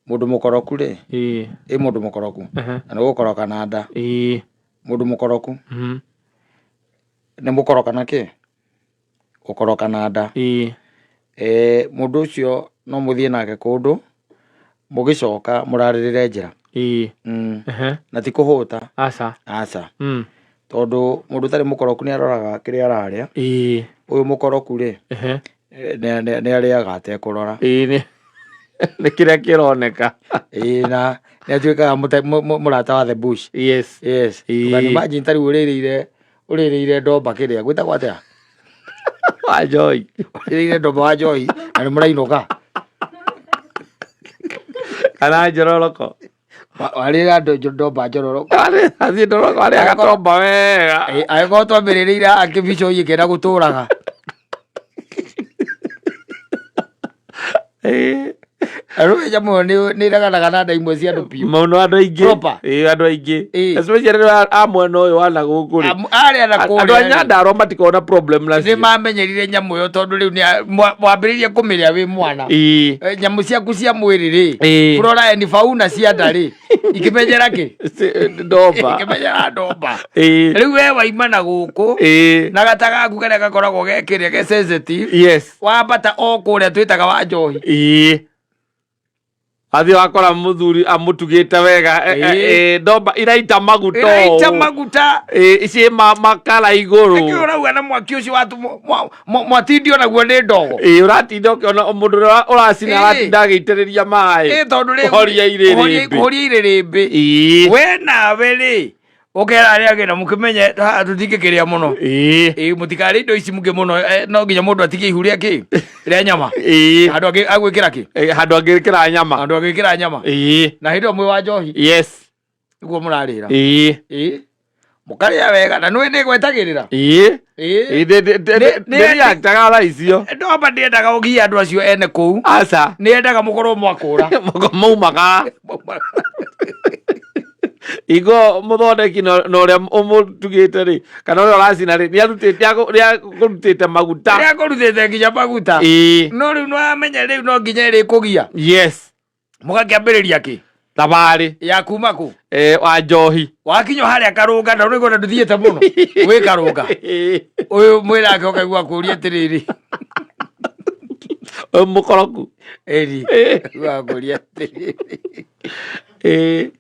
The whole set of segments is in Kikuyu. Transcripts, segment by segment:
Mũndũ mũkoroku rĩ, ĩ mũndũ mũkoroku na nĩ gũkoroka na nda. Mũndũ mũkoroku nĩ mũkoroka na kĩ? Gũkoroka na nda. Mũndũ ũcio no mũthiĩ nake kũndũ, mũgĩcoka mũrarĩrĩre njĩra. Na ti kũhũta. Aca. Aca. Tondũ mũndũ ũtarĩ mũkoroku nĩ aroraga kĩrĩa ararĩa. Ũyũ mũkoroku rĩ, nĩ arĩaga atekũrora. Ĩĩ nĩ kĩrĩa kĩroneka. Ĩĩ na nĩ atuĩkaga mũrata wa the bush. Yes. Yes. Ĩĩ. Can imagine ta rĩu ũrĩrĩire ndomba kĩrĩa gwĩtagwo atĩa? Wa njohi. Ũrĩrĩire ndomba wa njohi na nĩ mũrainũka. Kana njororoko. Warĩra ndomba njororoko. Athiĩ njororoko arĩa gatomba wega. Angĩkorwo twambĩrĩrĩire haha kĩbico gĩkĩenda gũtũraga. Rĩu nyamũ ĩyo nĩ ĩreganaga na nda imwe cia andũ biũ. Mũno andũ aingĩ. Proper. Ĩĩ andũ aingĩ. Ĩĩ. Especially rĩrĩa a mwena ũyũ wa na gũkũ rĩ. Arĩa na kũrĩa. Andũ a Nyandarua matikoragwo na problem nacio. Nĩ mamenyerire nyamũ ĩyo tondũ rĩu wambĩrĩirie kũmĩrĩa wĩ mwana. Ĩĩ. Nyamũ ciaku cia mwĩrĩ rĩ, Ĩĩ. flora and fauna cia nda rĩ, ikĩmenyera kĩ? Ndomba. Ikĩmenyera ndomba. Ĩĩ. Rĩu we waima na gũkũ Ĩĩ. na gata gaku karĩa gakoragwo gekĩrĩa ge sensitive. Yes. Wambata o kũrĩa twĩtaga wa njohi. Ĩĩ. Athiĩ wakora mũthuri amũtugĩte wega Ĩĩ. ndomba iraita maguta Iraita ũũ. maguta. Ĩĩ, ici makara igũrũ. Nĩkĩ ũrauga na mwaki ũcio mwatindio naguo nĩ ndogo? Ĩĩ, ũratinda ũkĩona mũndũ ũrĩa ũracina Ĩĩ. aratinda agĩitĩrĩria maĩ. Ĩĩ, tondũ rĩu Kũhoria irĩrĩmbĩ. Kũhoria irĩrĩmbĩ. Ĩĩ. We nawe rĩ, ũkera arĩa angĩ na mũkĩmenye haha tũtingĩkĩrĩa mũno. Ĩĩ. Ĩĩ, mũtikarĩe indo ici mũngĩ mũno, no nginya mũndũ atigie ihu rĩa kĩ? Rĩa nyama. Ĩĩ. Handũ angĩ agwĩkĩra kĩ? Ĩĩ, handũ angĩkĩra nyama. Handũ agwĩkĩra nyama. Ĩĩ. Na hĩndĩ ĩyo mwĩ wa njohi. Yes. Nĩguo mũrarĩra. Ĩĩ. Ĩĩ. Mũkarĩa wega na nĩũĩ nĩgwetagĩrĩra. Ĩĩ. Ĩĩ. Ĩĩ, ndĩreactaga thaa icio. Ndomba ndĩendaga ũgie andũ acio ene kũu. Aca. Nĩendaga mũkorwo mwakũra. Maumaga. Ingo mũthondeki na ũrĩa ũmũtugĩte rĩ, kana ũrĩa ũracina rĩ, nĩakũrutĩte maguta. Nĩakũrutĩte nginya maguta. Ĩĩ. No rĩu nĩwamenya rĩu no nginya ĩrĩkũgia. Yes. Mũgakĩambĩrĩria kĩ? Thabarĩ. Ya kuma kũ? Wa njohi. Wakinya harĩa karũnga na ũrĩgwo na ndũthiĩte mũno. Wĩ karũnga. Ũyũ mwĩrake ũkaigua kũria atĩrĩrĩ. Ũyũ mũkoroku. Ĩni. Ũkaigua kũria atĩrĩrĩ. Ĩĩ.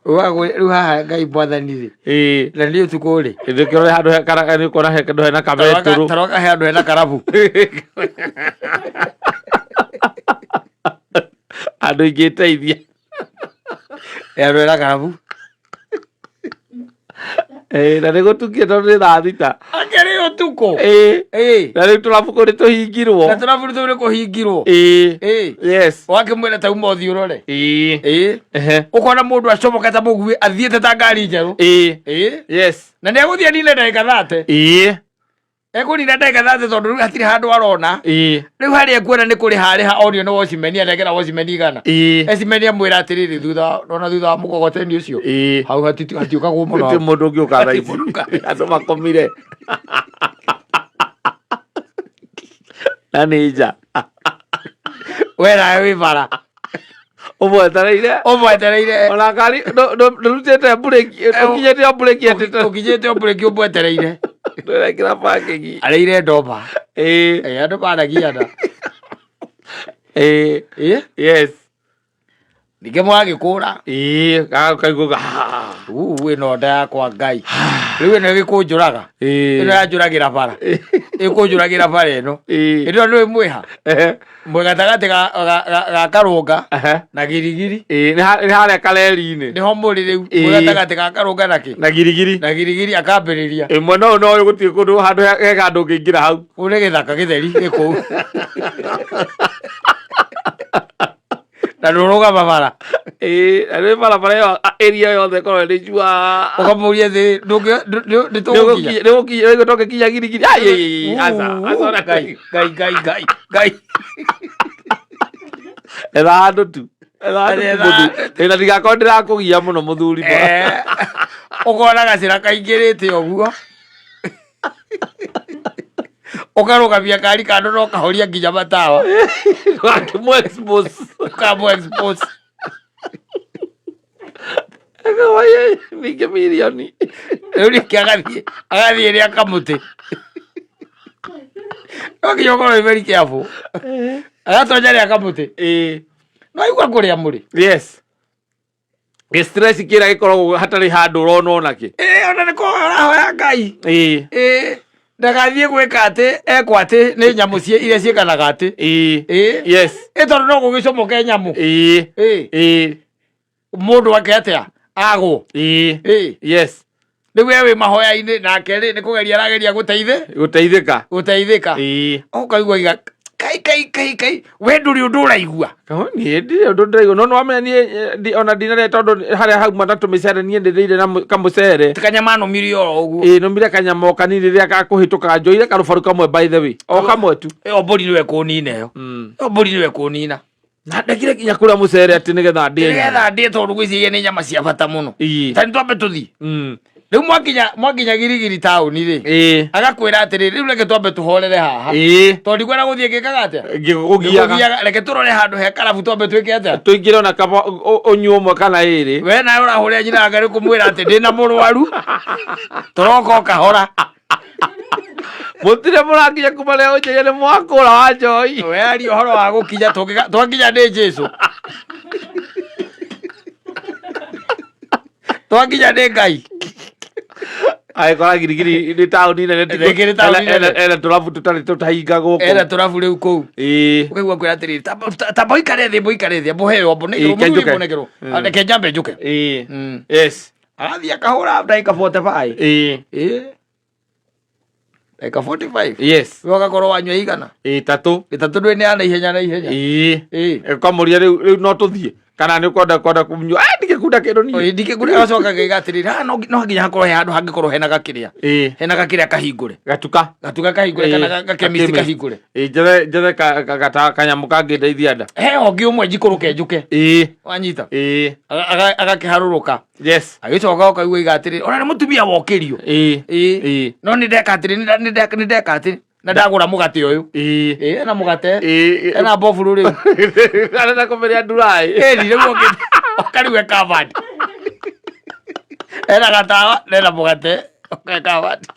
Rĩu haha Ngai mwathani rĩ. Ĩĩ. Na nĩ ũtukũ rĩ. Nĩkĩo handũ he kara nĩ ũkuona he handũ hena kabetũrũ. Taroka he handũ hena karabu. Andũ ingĩteithia. Handũ hena karabu. Ĩĩ, na nĩ gũtukie tondũ nĩ thaa thita. Akĩrĩ ũtukũ. Ĩĩ. Ĩĩ. Na rĩu tũrabu kũu nĩ tũhingirwo. Na tũrabu tũu nĩ kũhingirwo. Ĩĩ. Ĩĩ. Yes. Wakĩmwĩra tauma ũthiĩ ũrore. Ĩĩ. Ĩĩ. Ehe. Ũkona mũndũ acomokete mũguĩ athiĩte ta ngari njerũ. Ĩĩ. Ĩĩ. Yes. Na nĩ egũthiĩ anine ndagĩka thate. Ĩĩ. Ekũnina ndagĩka thate tondũ rĩu hatirĩ handũ arona. Ĩĩ. Rĩu harĩa ekuona nĩ kũrĩha arĩha onio nĩ watchman anengera watchman igana. Ĩĩ. Watchman amwĩra atĩrĩrĩ thutha ona thutha wa mũkokoteni ũcio. Ĩĩ. Hau hatiũkagwo mũno. Gũtirĩ mũndũ ũngĩũka thaa Hatirĩ ici. mũndũ ũka. Andũ makomire. Na nĩ nja. We nawe wĩ bara. Ũmwetereire. Ũmwetereire. Ona ngari ndũrutĩte mburĩki, ũkinyĩte o mburĩki atĩ Ũkinyĩte o mburĩki ũmwetereire. ndũrekĩra parking. Arĩire ndomba. Ĩĩ. Ĩĩ andũ managiana. Ĩĩ. Ĩĩ. Yes. Ningĩ mũgagĩkũra. Ĩĩ, kaigua Uu ĩno nda yakwa Ngai. Rĩu ĩno ĩgĩkũnjũraga. Ĩĩ. Ĩno yanjũragĩra bara. Ĩkũnjũragĩra bara ĩno. Ĩĩ. Ĩno nĩ mwĩha. Ehe. Mwĩ gatagatĩ ga karũnga Ehe. na girigiri. Ĩĩ, nĩ harĩa kareri-inĩ. Nĩho mũrĩ rĩu. Ĩĩ. Mwĩ gatagatĩ ga karũnga na kĩ? Na girigiri. Na girigiri akambĩrĩria. Ĩĩ, mwena ũyũ na ũyũ gũtirĩ kũndũ handũ hega andũ ũngĩingĩra hau. Kũu nĩ gĩthaka gĩtheri gĩ kũu. Na ndũrũgama bara. Ĩĩ, na nĩ barabara ĩyo area yothe ĩkoragwo ĩrĩ cua. Ũkamũria thĩ nĩtũgũkinya. Nĩgũkinya tũngĩkinya girigiri. Ai, ai, ai, aca, aca ona Ngai, Ngai, Ngai, Ngai, Ngai. Etha handũ tu. Etha handũ tu Etha mũthuri. Ĩĩ, na ndigakorwo ndĩrakũgia mũno mũthuri. Ũkona gacĩra kaingĩrĩte ũguo. Ũkarũgamia ngari kando na ũkahoria nginya matawa. Ndũgakĩmũ expose. Ũkamũ expose. Akawaye ningĩ mirioni. Rĩu rĩngĩ agathiĩ agathiĩ rĩa kamũtĩ. No nginya ũkorwo wĩ very careful. Agatonya rĩa kamũtĩ. Ĩĩ. No aigua kũrĩa mũrĩ. Yes. Gĩ-stress kĩrĩa gĩkoragwo hatarĩ handũ ũrona onakĩ. Ĩĩ ona nĩ kũhoya ũrahoya Ngai. Ĩĩ. Ĩĩ ndagathiĩ gwĩka atĩ ekwo atĩ nĩ nyamũ iria ciĩkanaga atĩ. Ĩĩ. Ĩĩ. Yes. Ĩ tondũ no gũgĩcomoke nyamũ. Ĩĩ. Ĩĩ. Ĩĩ. Mũndũ ake atĩa? Agwo. Ĩĩ. Ĩĩ. Yes. Rĩu we wĩ mahoya-inĩ nake rĩ nĩ kũgeria arageria gũteithĩ Gũteithĩka. gũteithĩka. Ĩĩ. Ũkaigua iga kai kai kai kai we ndũrĩ ũndũ ũraigua. Kaho niĩ ndirĩ ũndũ ndĩraigua no nĩwamenya niĩ ona ndinarĩa tondũ harĩa hauma na tũmĩcere niĩ ndĩrĩire na kamũcere. Ti kanyama nũmirie oro ũguo. Ĩĩ nũmire kanyama o kanini rĩrĩa gakũhĩtũkaga njoire karũbaru kamwe by the way o kamwe tu. Ĩyo mbũri nĩwe kũnina ĩyo. Ĩyo mbũri nĩwe kũnina. Na ndekire nginya kũrĩa mũcere atĩ nĩgetha ndĩe nyama. Nĩgetha ndĩe tondũ ngwĩciria nĩ nyama cia bata mũno. Ĩĩ. Ta nĩ twambe tũthiĩ. Rĩu mwakinya mwakinya Girigiri taũni rĩ. Ĩĩ. Agakwĩra atĩrĩrĩ rĩu reke twambe tũhorere haha. Ĩĩ. Tondũ ndikwenda gũthiĩ ngĩkaga atĩa? Ngĩkũgiaga. Ngĩkũgiaga. Reke tũrore handũ he karabu twambe twĩke atĩa? Tũingĩre ona kaba ũnyue ũmwe kana ĩrĩ. We nawe ũrahũrĩra nyina anga nĩ kũmwĩra atĩ ndĩna mũrwaru. Tũroka o kahora. Mũtirĩ mũrakinya kuma rĩa ũnjĩrie nĩ mwakũra wa njoi. We aria ũhoro wa gũkinya twakinya nĩ Jesũ. Twakinya nĩ Ngai. Agĩkora Girigiri nĩ taũni nene Rĩngĩ nĩ taũni nene. Ena tũrabu tũtarĩ tũtahingagwo kũu. Ena tũrabu rĩu kũu. Ĩĩ. Ũkaigua kwĩra atĩrĩrĩ, tamba ũikare thĩ, ũikare thĩ, amba ũheo, amba Ĩĩ, ũnekerwo, ke mũthuri njũke. amba ũnekerwo. Reke njambe njũke. Ĩĩ. Yes. Agathiĩ akahũra ndagĩka 45. Ĩĩ. Ĩĩ. Ndagĩka 45. Yes. We ũgakorwo wanyua igana. Ĩtatũ. Ĩtatũ ndwĩneana na ihenya na ihenya. Ĩĩ. Ĩĩ. Ũkamũria rĩu rĩu no tũthiĩ kana nĩ ũkwenda kwenda kũnyua ah ndingĩkunda kĩndũ niĩ. Ĩĩ, ndingĩkunda agacoka akauga atĩrĩrĩ, haha no nginya hakorwo he handũ hangĩkorwo hena gakĩrĩa. Ĩĩ. Hena gakĩrĩa kahingũre. Gatuka. Gatuka kahingũre kana gakemist kahingũre. Ĩĩ njethe njethe kanyamũ kangĩndeithia nda. He ũngĩ ũmwe njikũrũke njũke. Ĩĩ. Wanyita. Ĩĩ. Agakĩharũrũka. Yes. Agĩcoka ũkaigua iga atĩrĩrĩ, ona nĩ mũtumia wokĩrio. Ĩĩ. Ĩĩ. Ĩĩ. No nĩ ndeka atĩrĩ, nĩ ndeka atĩ na ndagũra mũgate ũyũ. Ĩĩ. Ĩĩ, ena mũgate. Ĩĩ. Ena mboburu rĩu. Arenda kũmĩrĩa ndurai. Ĩni rĩu okĩte. Oka rĩu e covered. Ena gatawa na ena mũgate. Oka e covered.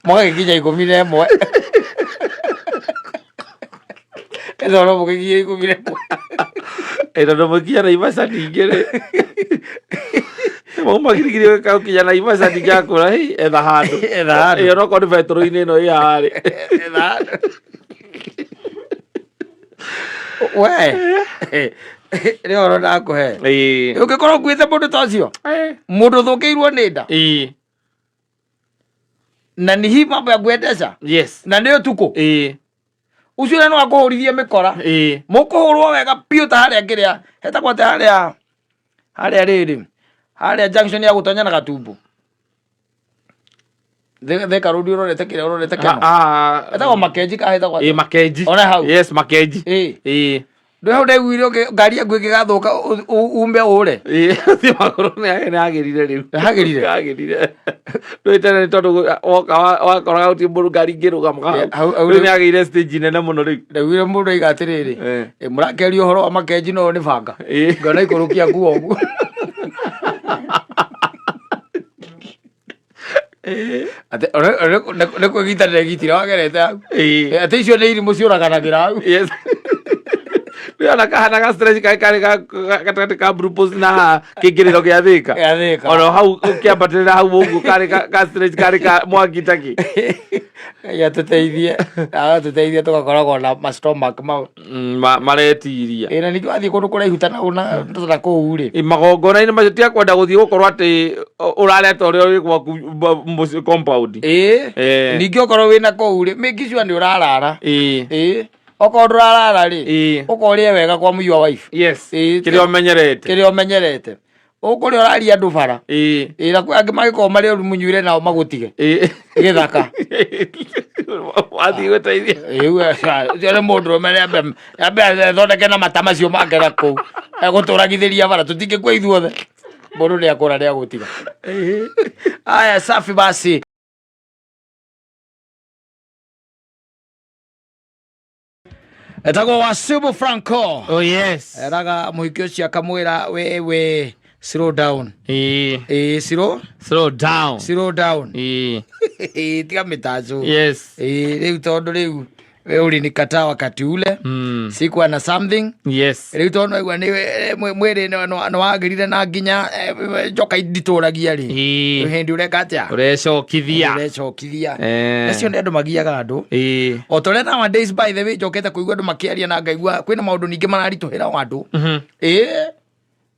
Mũgagĩkinya 11. Ethwa no mũgĩkinya 11. Ĩ tondũ mũkinya Naivasha ningĩ rĩ. Mauma Girigiri ũkinya Naivasha ningĩ akwĩra hĩ etha handũ. Etha handũ. Ĩ onokorwo nĩ betũrũ-inĩ ĩno ĩ haha rĩ. Etha handũ. We. Nĩ ũhoro ndakũhe. Ĩĩ. Ũngĩkorwo ũkuĩte mũndũ ta ũcio, mũndũ ũthũkĩirwo nĩ nda. Ĩĩ. Na ni hii mambo ya kuendesha. Yes. Na nĩ ũtukũ. Ĩĩ. Ũcio na no akũhũrithie mĩkora. Ĩĩ. Mũkũhũrwo wega biũ ta harĩa kĩrĩa hetagwo atĩ harĩa harĩa rĩrĩ harĩa junction ya gũtonya na Gatumbo. Thika Road ũrorete kĩrĩa ũrorete Keno. Hetagwo Makenji kana hetagwo Ĩĩ atĩa? Makenji. Ona hau. Yes Makenji. Ĩĩ. Ĩĩ. Ndũĩ hau ndaiguire ngari yaku ĩngĩgathũka ume ũre. Ĩĩ ũthiĩ magũrũ nĩ agĩrire rĩu. Nĩhagĩrire? Nĩhagĩrire. Ndũĩ tene nĩ tondũ woka wakoraga gũtirĩ mũndũ ngari ingĩrũgama hau. Hau Rĩu rĩu- nĩ agĩire stage nene mũno rĩu. Ndaiguire mũndũ aiga atĩrĩrĩ, mũrakeria ũhoro wa Makenji no nĩ banga. Ĩĩ. Ngona ikũrũkia nguo ũguo. Atĩ nĩ kwĩgita ndegitire wagerete hau. Ĩĩ. Atĩ icio nĩ irimũ ciũraganagĩra hau. Yes. Nĩ kahana ga stretch karĩ karĩ gatagatĩ ka Blue Post na kĩingĩrĩro gĩa Thĩka. Gĩa Thĩka. Ono hau ũkĩambatĩrĩra hau ũguo karĩ ka stretch karĩ ka mwaki taki. Ngai atũteithie, agatũteithie tũgakoragwo na ma stomach mau. Maretiria. Ĩ na ningĩ wathiĩ kũndũ kũraihu ta na kũu rĩ. Ĩ magongona-inĩ macio ti akwenda gũthiĩ gũkorwo atĩ ũrarĩa ta ũrĩa wĩ gwaku mũciĩ compound. Ĩ ningĩ okorwo wĩna kũu rĩ, make sure nĩ ũrarara. Ĩ. Ĩ okorwo ndũrarara rĩ, Ĩ. ũka ũrĩe wega kwa your wife. Yes. Ĩ. Kĩrĩa ũmenyerete. Kĩrĩa ũmenyerete. Ũkũrĩa ũraria andũ bara. Ĩ. Ĩ na kwĩ angĩ mangĩkorwo marĩ oru mũnyuire nao magũtige. Ĩ. Gĩthaka. Wathiĩ gũteithia. Ĩ ũcio nĩ mũndũrũme nĩambe athondeke na mata macio make na kũu. Egũtũragithĩria bara tũtingĩkua ithuothe. Mũndũ nĩakũra nĩagũtiga. Aya safi basi. Etagwo Wasibu Franco. Oh yes. Eraga mũhiki ũcio akamwĩra wewe slow down. Ĩĩ. Ĩĩ slow Slow down. slow down. Ĩĩ. Ĩĩ tiga mĩtaco. Yes. Ĩĩ rĩu tondũ rĩu we ulinikataa wakati ule. Sikuwa na something. Yes. Rĩu tondũ naigua nĩ mwĩrĩ nĩ wagĩrire na nginya njoka nditũragia rĩ. Ĩĩ. Hĩndĩ ũreka atĩa? Ũrecokithia. Ũrecokithia. Eh. Acio nĩ andũ magiaga andũ. Ĩĩ. O ta ũrĩa nowadays by the way njokete kũigua andũ makĩaria na ngaigua kwĩna maũndũ ningĩ mararitũhĩra o andũ. Ĩĩ.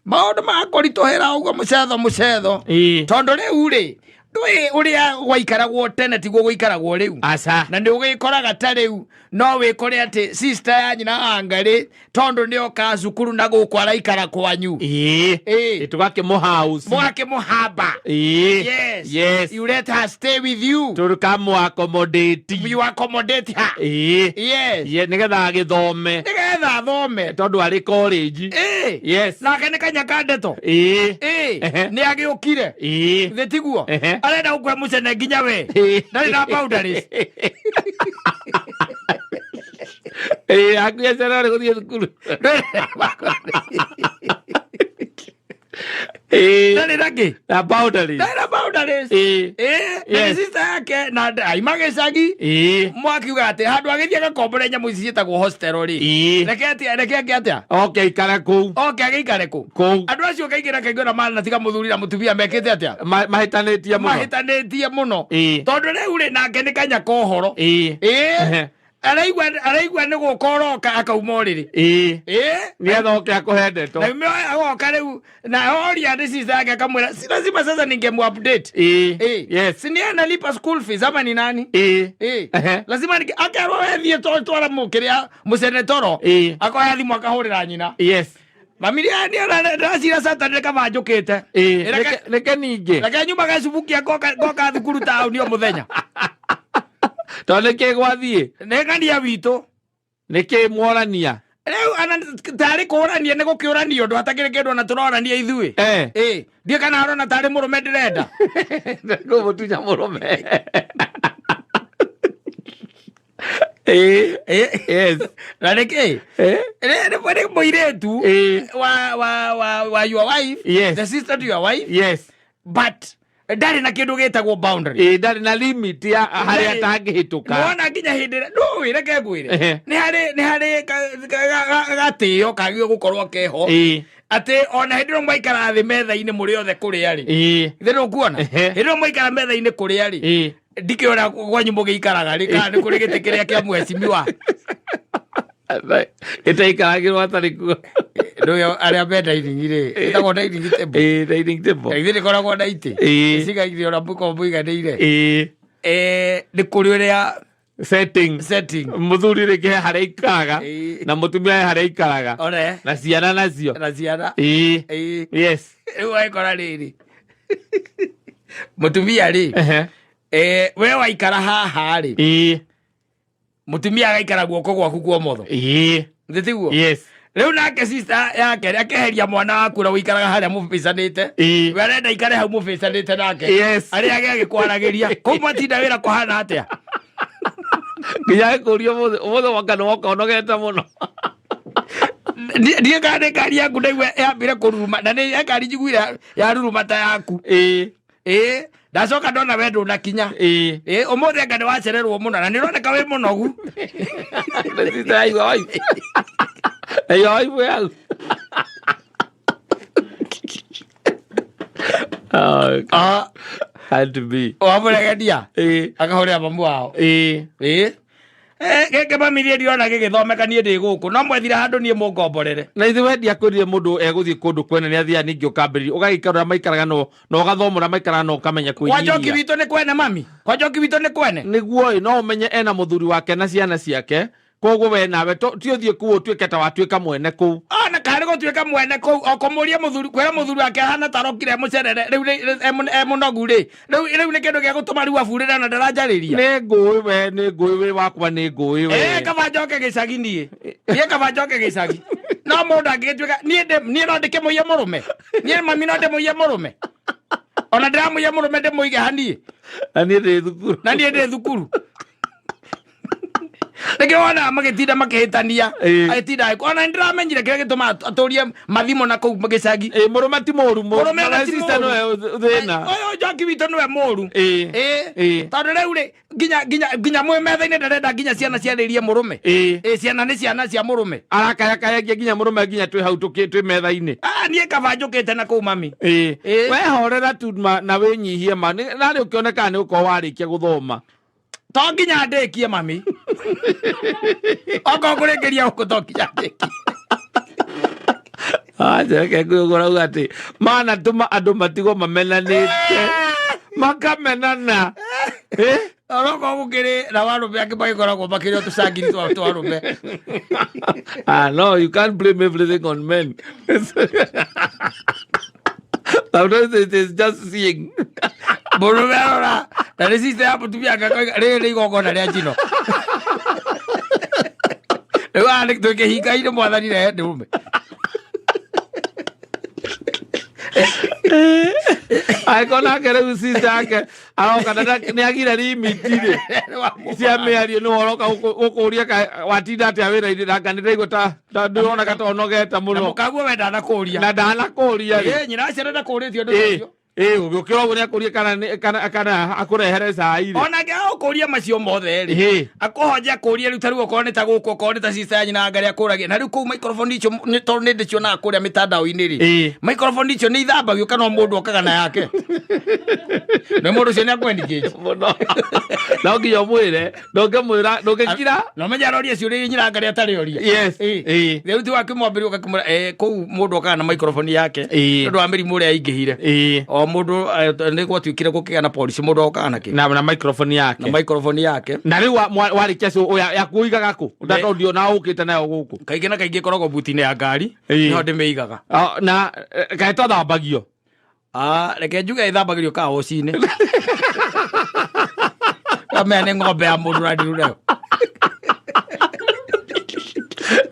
Maũndũ makũritũhĩra ũguo mũcetho mũcetho. Ĩĩ. Tondũ rĩu rĩ ndũĩ ũrĩa gwaikaragwo tene tiguo gũikaragwo rĩu. Aca. Na nĩ ũgĩkoraga ta rĩu no wĩkore atĩ sister ya nyina wa Ngarĩ tondũ nĩ oka cukuru na gũkũ araikara kwanyu. Ĩĩ. Ĩĩ. Tũgakĩmũhouse. Mũgakĩmũhamba. Ĩĩ. Yes. Yes. You let her stay with you. Tũkamũ-accommodate. You accommodate her. Ĩĩ. Yes. Ye, nĩgetha agĩthome. Nĩgetha athome. Tondũ arĩ college. Ĩĩ. Yes. Nake nĩ kanya ka ndeto. Ĩĩ. Ĩĩ. Ehe. Nĩ agĩũkire. Ĩĩ. Thĩ tiguo. Ehe. Arenda gũkue mũcene nginya we. Ĩĩ. Ndarĩ na boundaries. Ĩĩ, akuĩ cere gũthiĩ thukuru. Ĩĩ. Ndarĩ na kĩ? Na boundaries. Ndarĩ na boundaries. Ĩĩ. Ĩĩ. Na nĩ Yes. sister yake na aima gĩcagi. Ĩĩ. Mwakiuga atĩ handũ agĩthiĩ agakombore nyamũ ici ciĩtagwo hostel rĩ. Ĩĩ. Reke atĩa reke ake atĩa? Oke ikare kũu. Oke agĩikare kũ? Kũu. Andũ acio kaingĩ na kaingĩ ona manatiga mũthuri na mũtumia mekĩte atĩa? Mahĩtanĩtie mũno. Mahĩtanĩtie mũno. Ĩĩ. Tondũ rĩu rĩ nake nĩ kanya ka ũhoro. Ĩĩ. Ĩĩ. Ehe. Araigua araigua nĩ gũka ũroka akauma ũrĩrĩ. Ĩĩ. Ĩĩ. Nĩgetha oke akũhe ndeto. Na ume agoka rĩu na oria nĩ sister yake akamwĩra si lazima sasa ningemu update. Ĩĩ. Ĩĩ. Yes. Si ndiye analipa school fees ama ni nani? Ĩĩ. Ĩĩ. Ehe. Lazima nike akerwo we thiĩ twara mũkĩrĩa mũcenetoro. Ĩĩ. Akoya thimũ akahũrĩra nyina. Yes. Mami ndĩracira Saturday kaba njũkĩte. Ĩĩ. Reke Reke ningĩ. reke nyuma gacubukia ngoka ngoka thukuru taũni o mũthenya. Tondũ nĩkĩ gwathiĩ? Nĩ ng'ania witũ. Nĩkĩ mworania? Rĩu ana tarĩ kũrania nĩ gũkĩũrania ũndũ hatakĩrĩ kĩndũ ona tũrorania ithuĩ. Eh. Ĩĩ. Ndiĩ kana arona tarĩ mũrũme ndĩrenda. Kũmũtunya mũrũme. Ĩĩ. Ĩĩ. Yes. Na nĩkĩ? Eh? Nĩ nĩ mũirĩtu Ĩĩ. wa your wife. Yes. The sister to your wife. Yes. But ndarĩ na kĩndũ gĩtagwo boundary. Ĩĩ, ndarĩ na limit ya harĩa Ndarĩ. atangĩhĩtũka. Nĩwona nginya hĩndĩ ĩrĩa ndũĩ reke ngwĩre. Ehe. Nĩ harĩ nĩ harĩ gatĩo kagĩrĩirwo gũkorwo keho. Ĩĩ. Atĩ ona hĩndĩ ĩrĩa mwaikara thĩ metha-inĩ mũrĩ othe kũrĩa rĩ. Ĩĩ. Githĩ ndũkuona? Ehe. Hĩndĩ ĩrĩa mwaikara metha-inĩ kũrĩa rĩ. Ĩĩ. Ndikĩona kwanyu mũgĩikaraga rĩ kana nĩ kũrĩ gĩtĩ kĩrĩa kĩa mheshimiwa. Gĩtaikaragĩrwo hatarĩ kuo. Ndũĩ arĩa me dining rĩ. Ĩtagwo dining table. Ĩĩ, dining table. Githĩ ndĩkoragwo na itĩ. Ĩĩ. Cigaigire ona mũkorwo mũiganĩire. Ĩĩ. Nĩ kũrĩ ũrĩa Setting. setting. Mũthuri rĩngĩ he harĩa aikaraga Ĩĩ. na mũtumia he harĩa aikaraga One. na ciana nacio. Na ciana. Ĩĩ. Ĩĩ. Yes. Rĩu wagĩkora rĩrĩ. Mũtumia rĩ. Ehe. We waikara haha rĩ. Ĩĩ. Mũtumia agaikara guoko gwaku kwa ũmotho. Ĩĩ. Thĩ tiguo? Yes. Rĩu nake sister yake rĩ akeheria mwana waku ũrĩa ũikaraga harĩa mũbicanĩte. Ĩĩ. We arenda ikare hau mũbicanĩte nake. Yes. Arĩa age agĩkwaragĩria. Kũu mwatinda wĩra kũhana atĩa? Nginya agĩkũria ũmũthĩ ũmũthĩ waka nĩ woka ũnogete mũno. Ndiĩ kana nĩ ngari yaku ndaigua yambire kũruruma na nĩ ngari njiguire yaruruma ta yaku. Ĩĩ. Ĩĩ. Ndacoka ndona we ndũnakinya. Ĩĩ. Ĩĩ ũmũthĩ anga nĩ wacererwo mũno na nĩ ũroneka wĩ mũnogu. Na sister yaigua wife. Yaigua wife hau. Oh, Ah, had to be. wamũregenia Ĩĩ. akahũrĩra mamu wao. Ĩĩ. Ĩĩ. Gĩkĩ mami niĩ ndirona gĩgĩthomeka niĩ ndĩ gũkũ no mwethire handũ niĩ mũngomborere. Na ithuĩ wendia kwĩrire mũndũ egũthiĩ kũndũ kwene nĩ athiaga ningĩ ũkambĩrĩria ũgagĩikara ũrĩa maikaraga no na ũgathoma ũrĩa maikaraga na ũkamenya Kwa njoki kwĩnyihia. witũ nĩ kwene mami. Kwa njoki witũ nĩ kwene. Nĩguo ĩ no ũmenye ena mũthuri wake na ciana ciake koguo we nawe ti ũthiĩ kũu ũtuĩke ta watuĩka mwene kũu. Ona karĩ gũtuĩka mwene kũu o kũmũria mũthuri kwĩra mũthuri wake ahana ta arokire mũcerere rĩu e mũnogu rĩ rĩu rĩu nĩ kĩndũ gĩa gũtũma rĩu aburĩre na ndaranjarĩria. Nĩ ngũĩ we nĩ ngũĩ wĩ wakwa nĩ ngũĩ we. Kaba njoke gĩcagi niĩ. Niĩ kaba njoke gĩcagi. No mũndũ angĩgĩtuĩka niĩ niĩ no ndĩkĩmũiye mũrũme. Niĩ mami no ndĩmũiye mũrũme. Ona ndĩramũiya mũrũme ndĩmũige haniĩ. Na niĩ ndĩ thukuru. Na niĩ ndĩ thukuru. Nĩkĩo wonaga magĩtinda makĩhĩtania. Ĩĩ. Agĩtinda ona nĩndĩramenyire kĩrĩa gĩtũmaga atũrie mathimo na kũu gĩcagi. Ĩ, mũrũme ti mũru. Mũrũme ona ti sister mũru. nĩwe thĩna. Ũyũ njoki witũ nĩwe mũru. Ĩĩ. Ĩĩ. Ĩĩ. Tondũ rĩu rĩ, nginya mwĩ metha-inĩ ndarenda nginya ciana ciarĩrie mũrũme. Ĩĩ. Ĩĩ, ciana nĩ ciana cia mũrũme. Arakayakayagia nginya mũrũme nginya twĩ hau twĩ metha-inĩ. Ah, niĩ kaba njũkĩte na kũu mami. Ĩĩ. Ĩĩ. Wehorera tu na wĩnyihie ma narĩ ũkĩonekaga nĩ ũkorwo warĩkia gũthoma. To nginya ndĩkie mami. Okorwo ngũrĩkĩria gũkũ to nginya ndĩkie. Aca, reke ngwĩre ũrauga atĩ mana tũma andũ matigwo mamenanĩte makamenana. Eh? Onokorwo gũkĩrĩ na arũme angĩ magĩkoragwo makĩrĩ o tũcangiri twa arũme. Ah, no, you can't blame everything on men. Sometimes it is just seeing. Mũrũme arora na nĩ sister ya mũtumia ake akoiga rĩrĩ nĩ igongona rĩa njino. Rĩu haha nĩ twĩ kĩhinga-inĩ mwathani rehe ndũrũme. Angĩkorwo nake rĩu sister yake aroka na nĩ agire limit rĩ cia mĩario nĩ ũroka gũkũria watinda atĩa wĩra-inĩ na nga nĩndĩraigua ta ndĩroneka ta ũnogete Na mũno mũkaguo we ndanakũria. Na ndanakũria rĩ. Ĩ, nyina wa ciana ndakũrĩtie ũndũ Ĩ, ũcio. Ĩ, ũgĩũkĩra ũguo nĩakũrie kana akũrehere cai rĩ. Ona angĩaga gũkũria macio mothe rĩ, Ĩ. akũhonje akũrie rĩu ta rĩu okorwo nĩ ta gũkũ, okorwo nĩ ta sister ya nyina anga akũragia na rĩu kũu microphone icio nĩ tondũ nĩ ndĩcionaga kũrĩa mĩtandao-inĩ rĩ, Ĩ. microphone icio nĩ ithambagio kana o mũndũ okaga na yake? Nĩ mũndũ ũcio nĩ akwendikĩte Mũno no nginya ũmwĩre, ndũngĩmwĩra ndũngĩkira. Na ũmenye aroria ciũria iria nyina anga atarĩ oria. Yes. Ĩ. Ĩ. Rĩu ti wakĩmwambĩrĩria ũgakĩmwĩra kũu mũndũ okaga na microphone yake. Ĩ. Nĩ ũndũ wa mĩrimũ ũrĩa aingĩhire. Ĩ. O mũndũ nĩ gwatuĩkire gũkĩgĩa na policy mũndũ okaga na kĩ? Na microphone yake. Na microphone yake. Na rĩu warĩkia yaku ũigaga kũ? Tondũ ndiona ũkĩte nayo gũkũ. Kaingĩ na kaingĩ ĩkoragwo buti-inĩ ya ngari. Ĩ. Nĩho ndĩmĩigaga. Ah, na kaĩ twathambagio? Ah, reke njuge ĩthambagĩrio kawoci-inĩ. Kamenya nĩ ng'ombe ya mũndũ ũrandiru nayo.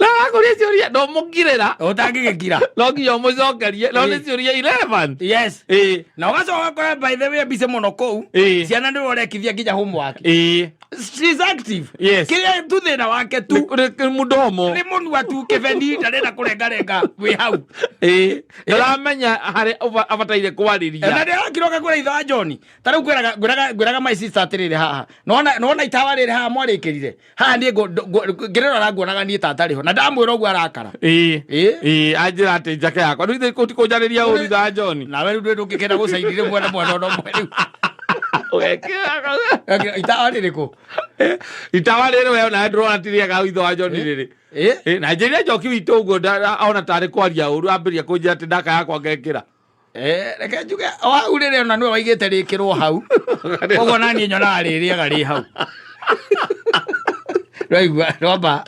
Na wakũria ciũria ndũmũkirĩra. Ũtangĩgĩkira. No nginya ũmũcokerie no nĩ Ĩ. ciũria irrelevant. Yes. Ĩ. Na ũgacoka ũgakora by the way mbica mũno kũu. Ĩ. Ciana nĩwe ũrekithia nginya homework. Ĩ. She's active. Yes. Kĩrĩa tu thĩna wake tu Nĩ mũdomo. nĩ mũnua tu kĩbeni ndarenda kũrengarenga wĩ hau. Ĩ. Ndũramenya harĩa abataire Na kwarĩria. ndĩrakira ũgakũra ithe wa John. Ta rĩu ngwĩraga my sister atĩrĩrĩ haha. Nĩwona itawa rĩrĩ haha mwarĩkĩrire. Haha niĩ ngĩrĩrora nguonaga niĩ ta ndarĩ ho. Na ndamwĩra ũguo arakara. Ĩ. Ĩ. Ĩ, anjĩra atĩ njake yakwa rĩu ithe kũnjarĩria ũru ithe wa John. Nawe rĩu ndũngĩkenda gũcainire mwena mwena ona ũmwe rĩu. Ũgekĩra Itawa rĩrĩkũ? Itawa rĩrĩ we onawe ndũrona ti rĩega ithe wa John rĩrĩ. Ĩ? Ĩ, na njĩrire njoki witũ ũguo ona tarĩ kwaria ũru ambĩrĩria kũnjĩra atĩ ndaka yakwa ngekĩra. Reke njuge o hau rĩrĩ ona nĩwe waigĩte rĩkĩrwo hau. Koguo naniĩ nyonaga rĩrĩega rĩ hau. Ndwaigua, ndwamba.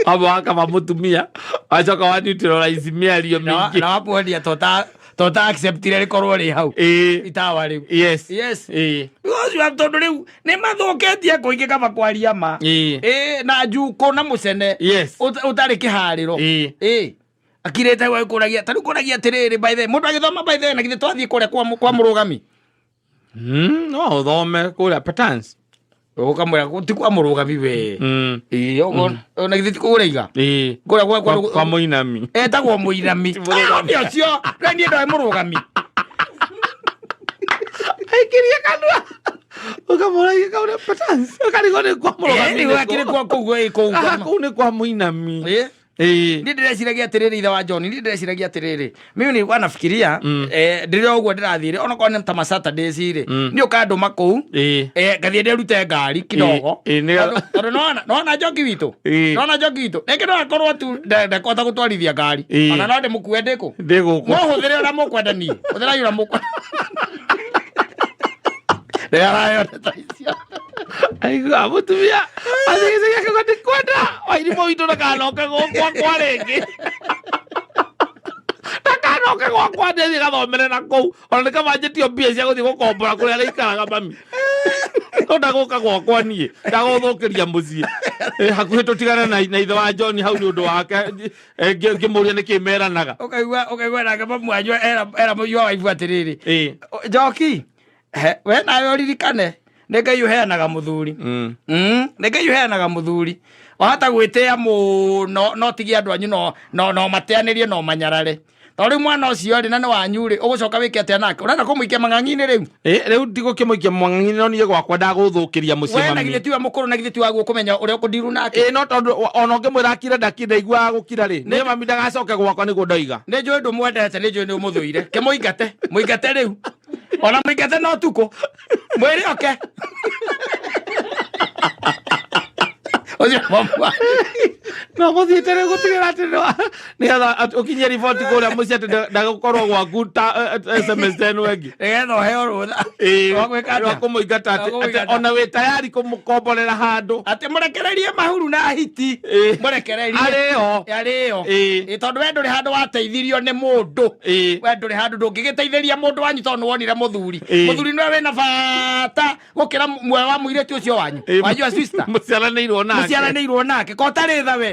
Wamba wakaba mũtumia wacoka wa neutralize mĩario mĩingĩ. Na wamuonia tota acceptire rĩkorwo rĩ hau. Ĩ. Itawa rĩu. Yes. Yes. Ĩ. Because you have tondũ rĩu nĩ mathũkĩtie kũingĩ kaba kwaria ma. Ĩ. Ĩ, na njukũ na mũcene. Yes. Ũtarĩ kĩharĩro. Ĩ. Ĩ. Akirĩte hau agĩkũragia, ta rĩu kũragia atĩrĩrĩ, by the way, mũndũ agĩthoma by the way, na githĩ twathiĩ kũrĩa kwa mũrũgami? No ũthome kũrĩa patterns. Ũkamwĩra ti kwa mũrũgami we. Ĩ, ũguo, na githĩ ti kũrĩa iga? Ĩ. Kũrĩa Kwa mũinami. Etagwo mũinami. Ti mũrũgami. Ah, nĩ ũcio, rĩu niĩ ndoĩ mũrũgami. Aikirie kanua. Ũkamũragia kaũrĩa patterns. Ũkarigwo nĩ kwa mũrũgami. Ĩ, nĩguo akĩrĩ kwa kũu, ĩ, kũu. Ah, kũu nĩ kwa mũinami. Ĩ. Ĩ. Niĩ ndĩreciragia atĩrĩrĩ ithe wa John, niĩ ndĩreciragia atĩrĩrĩ, mimi nilikuwa nafikiria ndĩrĩ o ũguo ndĩrathiĩ rĩ, onokorwo nĩ ta ma Saturdays rĩ, niĩ ũkandũma kũu, Ĩ. ngathiĩ ndĩrute ngari kidogo. Ĩ, Tondũ nĩwona njoki witũ? Ĩ. Nĩwona njoki witũ? Rĩngĩ no akorwo tu ndekũhota gũtwarithia ngari. Ĩ. Ona no ndĩmũkue ndĩkũ? Ndĩ gũkũ. Mũhũthĩre ũrĩa mũkwenda niĩ. Hũthĩrai ũrĩa mũkwenda. Rĩrĩa arayona ta icio. Aigua mũtumia athigĩcagia akauga ndikwenda wairimũ witũ ndakanoke gwakwa rĩngĩ, ndakanoke gwakwa, ndĩthiĩ gathomere na kũu ona nĩ kaba njĩtio mbia cia gũthiĩ gũkombora kũrĩa arĩikaraga mami, no ndagũka gwakwa niĩ ndagũthũkĩria mũciĩ. Hakuhĩ tũtigane na ithe wa John hau nĩ ũndũ wake. Ngĩmũria nĩkĩ meranaga. Ũkaigua nake mamu wanyu era mũiyũ wa waibu atĩrĩrĩ, Ĩ. Njoki, we nawe ũririkane nĩ Ngai ũheanaga mũthuri. Nĩ Ngai ũheanaga mũthuri. Wahota gwĩtĩa mũno no tigie andũ anyu no no no mateanĩrie no manyarare. Tondũ rĩu mwana ũcio rĩ na nĩ wanyu rĩ, ũgũcoka wĩke atĩa nake? Ũrenda kũmũikia mang'ang'i-inĩ rĩu? Ĩ, rĩu ndigũkĩmũikia mang'ang'i no niĩ gwakwa ndagũthũkĩria mũciĩ We na mami. githĩ tiwe mũkũrũ na githĩ ti waguo kũmenya ũrĩa ũkũndiru nake? Ĩ, no tondũ ona ũngĩmwĩra akire ndakire ndaiguaga gũkira rĩ, niĩ mami ndagacoke gwakwa nĩguo ndoiga. Nĩ njũĩ ndũmwendete, nĩ njũĩ nĩ ũmũthũire. Kĩmũingate, mũingate rĩu. Ona mũingate na ũtukũ. Mwĩre oke. Ũcio mamu wanyu. No gũthiĩte rĩu gũtigĩra atĩ nĩgetha ũkinyie riboti kũrĩa mũciĩ atĩ ndagũkorwo gwaku ta SMS ta ĩno ĩngĩ. Nĩgetha ũheo rũtha. Ĩ, Rwa gwĩka rwa atĩa? kũmũingata Rwa atĩ kũmũingata. ona wĩ tayari kũmũkomborera handũ. Atĩ mũrekererie mahuru na hiti. Ĩ. Mũrekererie. Arĩo. Arĩo. Ĩ. Ĩ, tondũ we ndũrĩ handũ wateithirio nĩ mũndũ. Ĩ. We ndũrĩ handũ ndũngĩgĩteithĩria mũndũ wanyu tondũ nĩwonire mũthuri. Ĩ. Mũthuri nĩwe wĩna bata gũkĩra muoyo wa mũirĩtu ũcio wanyu. Ĩ, Wa your sister. Mũciaranĩirwo nake. Mũciaranĩirwo nake. Ko ũtarĩ tha we.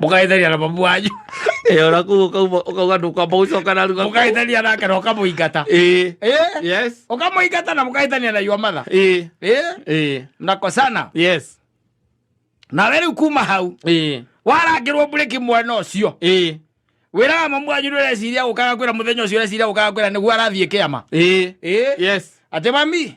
Mũkageithania na mamu wanyu. Ĩ, ona kũu ũkauga ndũkwamba gũcoka narua. Mũkageithania nake na ũkamũingata. Ĩ. Ĩ. Yes. Ũkamũingata na mũkahĩtania na your mother. Ĩ. Ĩ. Ĩ. Mnakosana. Yes. Nawe rĩu kuma hau Ĩ. warangĩrwo mburĩki mwena ũcio. Ĩ. Wĩraga mamu wanyu nĩ ũreciria gũkaga kwĩra mũthenya ũcio ũreciria gũkaga kwĩra nĩguo arathiĩ kĩama. Ĩ. Ĩ. Yes. Atĩ mami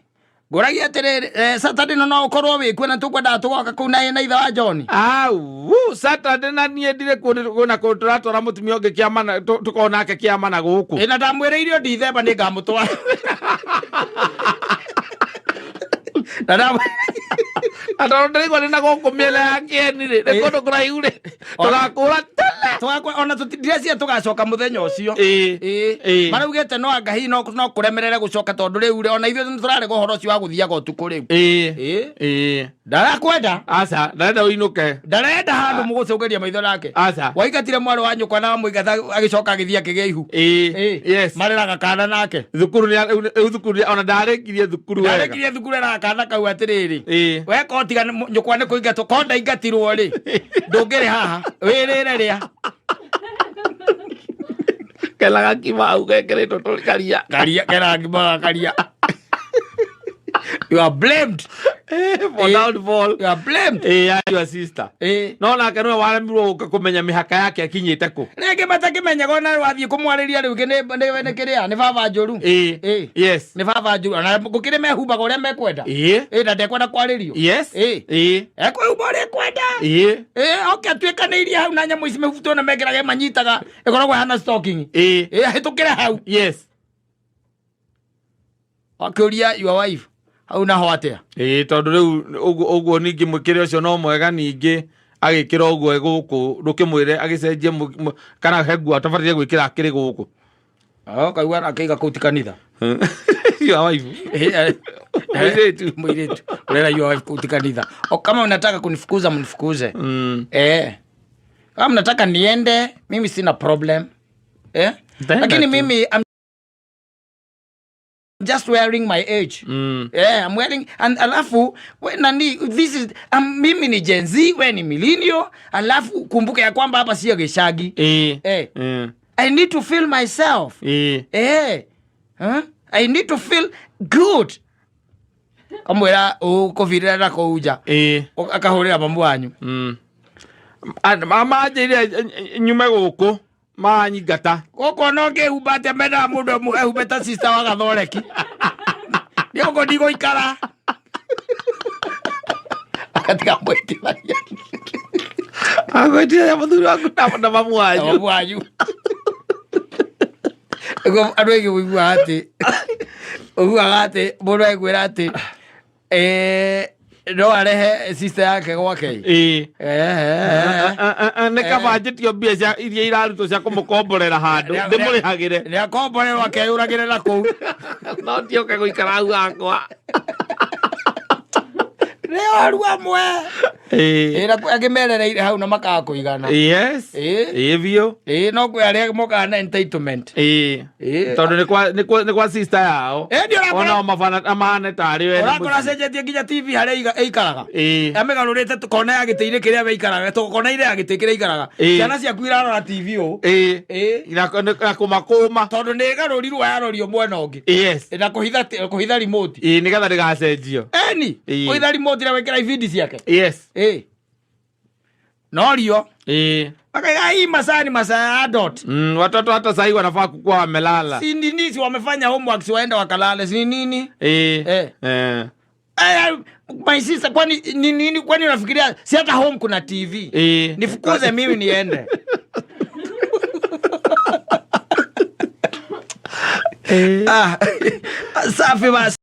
ngũragia atĩrĩrĩ Saturday no no ũkorwo wĩkuo na tũkwendaga tũgoka kũu na ithe wa John. Au, Saturday na niĩ ndirĩ kũndũ kwĩna kũndũ tũratwara mũtumia ũngĩ kĩama na tũkorwo nake kĩama na gũkũ. Ĩ na ndamwĩrĩire Ndithemba nĩ ngamũtwara. Na Na tondũ ndĩraigua ndĩ na gũkũ mĩena ya kĩeni rĩ, nĩ kũndũ kũraihu rĩ, tũgakũra tene. Tũgakwa ona ndĩreciria tũgacoka mũthenya ũcio. Ĩ. Ĩ. Ĩ. Maraugĩte no anga hihi no no kũremerere gũcoka tondũ rĩu rĩ ona ithuĩ nĩ tũrarega ũhoro ũcio wa gũthiaga ũtukũ rĩu. Ĩ. Ĩ. Ĩ. Ndarakwenda. Aca, ndarenda ũinũke. Ndarenda handũ mũgũcũngĩria maitho nake. Aca. Waingatire mwarĩ wa nyũkwa na wamũingata agĩcoka agĩthiĩ akĩgĩa ihu. Ĩ. Ĩ. Yes. Mareraga kana nake. Thukuru nĩ rĩu thukuru ona ndarĩkirie thukuru wega. Ndarĩkirie thukuru eraga kana kau atĩrĩrĩ. Ĩ. We ko tiga nyũkwa nĩ kũingatwo ko ndaingatirwo rĩ ndũngĩrĩ haha wĩrĩre rĩa. Kena gakima hau gekĩrĩtwo tũrĩ karia. Karia kera ngima karia. You are blamed. For Ĩ. downfall. You are blamed. Ĩ, ya your sister. Ĩ. No nake nĩwe waremirwo gũka kũmenya mĩhaka yake akinyĩte kũ. Rĩngĩ matakĩmenyaga ona wathiĩ kũmwarĩria rĩu nĩ kĩrĩa nĩ baba njũru. Ĩ. Ĩ. Yes. Nĩ baba njũru ona gũkĩrĩ mehumbaga ũrĩa mekwenda. Ĩ. Ĩ na ndekwenda kwarĩrio. Yes. Ĩ. Ĩ. Ekwĩhumba ũrĩa ekwenda. Ĩ. Ĩ oke atuĩkanĩirie hau na nyamũ ici mĩbuto na mekĩraga manyitaga ĩkoragwo ĩhana stocking. Ĩ. Ĩ ahĩtũkĩre hau. Yes. Akĩũria your wife hau naho atĩa? Ĩ tondũ rĩu ũguo ningĩ mwĩkĩre ũcio no mwega ningĩ agĩkĩra ũguo e gũkũ ndũkĩmwĩre agĩcenjie kana he nguo atabataire gwĩkĩra akĩrĩ gũkũ. Oh, kaigua akĩiga kũu ti kanitha. Your wife. Mũirĩtu. Mũirĩtu. Ũrera your wife kũu ti kanitha. O kama unataka kunifukuza mnifukuze. Kama mnataka niende, mimi sina problem. Nitaenda Lakini tu. mimi I'm just wearing my age. Yeah, I'm wearing and alafu we, nani this is mimi ni Gen Z, we ni millennial, alafu kumbuka ya kwamba hapa sio gishagi. I need to feel myself. Huh? I need to feel good. Kamwira ukubirira na kuu nja. Akahurira mamu wanyu. Mama anjĩrire nyume gũkũ maranyingata. Gũkũ ona ũngĩhumba atĩa mendaga mũndũ ehumbe ta sister wa Gathoreki. Nĩ gũkũ ndigũikara. Agatiga mwĩtithania. Agwĩtithania mũthuri waku na mamu wanyu. Na mamu wanyu. Nĩguo andũ aingĩ ũiguaga atĩ, ũiguaga atĩ mũndũ agĩkwĩra atĩ, no arehe sister yake gwake. Nĩ kaba njĩtio mbia cia iria irarutwo cia kũmũkomborera handũ, ndĩmũrĩhagĩre. Nĩ akomborerwo akeyũragĩre na kũu. No ndioke gũikara hau hakwa. Nĩ oru amwe. Na angĩ merereire hau na makaga kũigana. Yes. Ĩ biũ. No kwĩ arĩa mokaga na entitlement. Tondũ nĩ kwa sister yao. Nĩ ũrakora Ona o mahane tarĩ we nĩ Ũrakora mũciĩ. acenjetie nginya TV harĩa ĩikaraga. Amĩgarũrĩte kona ya gĩtĩ-inĩ kĩrĩa we ikaraga, to kona ĩrĩa ya gĩtĩ kĩrĩa ikaraga. Ciana ciaku irarora TV ũũ. Na kũmakũma. Tondũ nĩ ĩgarũrirwo yarorio mwena ũngĩ. Yes. Na kũhitha remote. Nĩgetha ndĩgacenjio. Eni, kũhitha remote Ahotire gwĩkĩra ibindi ciake. Yes. Ĩ norio. Akaiga hii masaa ni masaa ya adult. Watoto hata sahii wanafaa kukuwa wamelala. Si nini, si wamefanya homework, si waenda wakalale, si nini? My sister, kwani ni nini, kwani unafikiria si hata home kuna TV? Nifukuze mimi niende. Ah, safi basi.